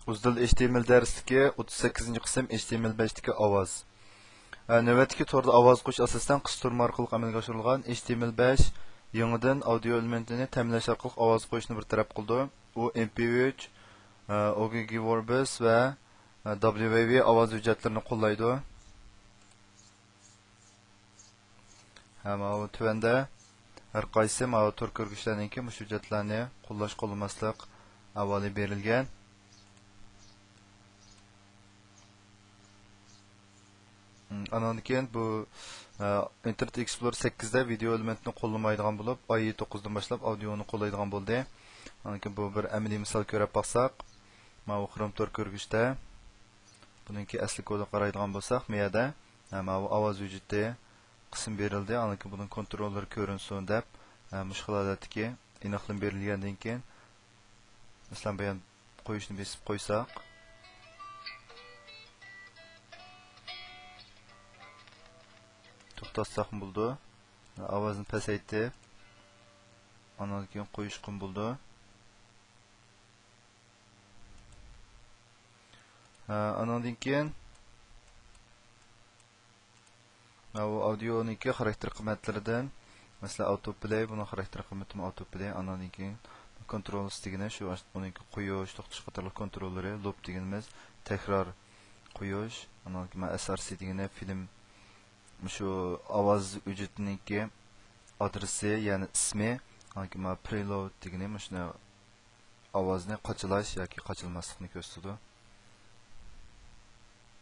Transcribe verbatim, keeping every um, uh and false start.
ئۇزدىل ئېچ تى ئېم ئېل دەرسلىكى، ئوتتۇز سەككىزىنچى قىسىم، ئېچ تى ئېم ئېل بەشتىكى ئاۋاز. ھە، نۆۋەتتىكى توردا ئاۋاز قويۇش ئاساسەن قىستۇرما ئارقىلىق ئەمەلگە ئاشۇرۇلغان. ئېچ تى ئېم ئېل بەش يېڭىدىن ئاۋدىيو ئېلېمېنتىنى تەمىنلەش ئارقىلىق ئاۋاز قويۇشنى بىر تەرەپ قىلىدۇ. ئۇ ئېم پى ئۈچ، ئە، ئو گى گى ۋېربس ۋە، ئە، دەبلىيۇ ۋەي ۋى ئاۋاز ھۆججەتلىرىنى قوللايدۇ. ھە، ماۋۇ تۆۋەندە ھەر قايسى ماۋۇ تور كۆرگۈچلەرنىڭكى مۇشۇ ھۆججەتلەرنى قوللاش، قوللىماسلىق ئەھۋالى بېرىلگەن. ئانىڭدىن كېيىن بۇ، ئە، ئىنتېرنېت ئېكسپلورېر سەككىزدە ۋىدېئو ئېلېمېنتنى قوللىمايدىغان بولۇپ، ئاي توققۇزدىن باشلاپ ئاۋدىيونى قوللايدىغان بولدى. ئاندىن كېيىن بۇ بىر ئەمەلىي مىسال كۆرۈپ باقساق، ماۋۇ خروم تور كۆرگۈچتە بۇنىڭكى ئەسلى كودىغا قارايدىغان بولساق، مۇ يەردە، ھە، ماۋۇ ئاۋاز ھۆججىتى قىسىم بېرىلدى. ئاندىن كېيىن بۇنىڭ كونتروللېرى كۆرۈنسۇن دەپ، ھە، مۇشۇ خىل ھالەتتىكى ئېنىقلىما بېرىلگەندىن كېيىن، مەسىلەن، بۇ يەردە قويۇشنى بېسىپ قويساق، توختاتساقمۇ بولىدۇ. ئاۋازنى پەسەيتىپ، ئاندىن كېيىن قويۇشقىمۇ بولىدۇ. ھە، ئانىڭدىن كېيىن ماۋۇ ئاۋدىيونىڭكى خاراكتېر قىممەتلىرىدىن، مەسىلەن، ئاۋتو پلەي، بۇنىڭ خاراكتېر قىممىتىمۇ ئاۋتو پلەي. ئانىڭدىن كېيىن كونتروللېرس دېگىنى شۇ، ئۇنىڭكى قويۇش، توختىتىش قاتارلىق كونتروللېرى، لوپ دېگىنىمىز تەكرار قويۇش. ئانىڭدىن كېيىن ئەس ئار سى دېگىنى فىلىم، شۇ ئاۋاز ھۆججىتىنىڭكى ئادرېسى، يەنى ئىسمى، ئانىڭدىن كېيىن پرېلود دېگىنى مۇشۇنى ئاۋازنى قاچىلاش ياكى قاچىلىماسلىقنى كۆرسىتىدۇ.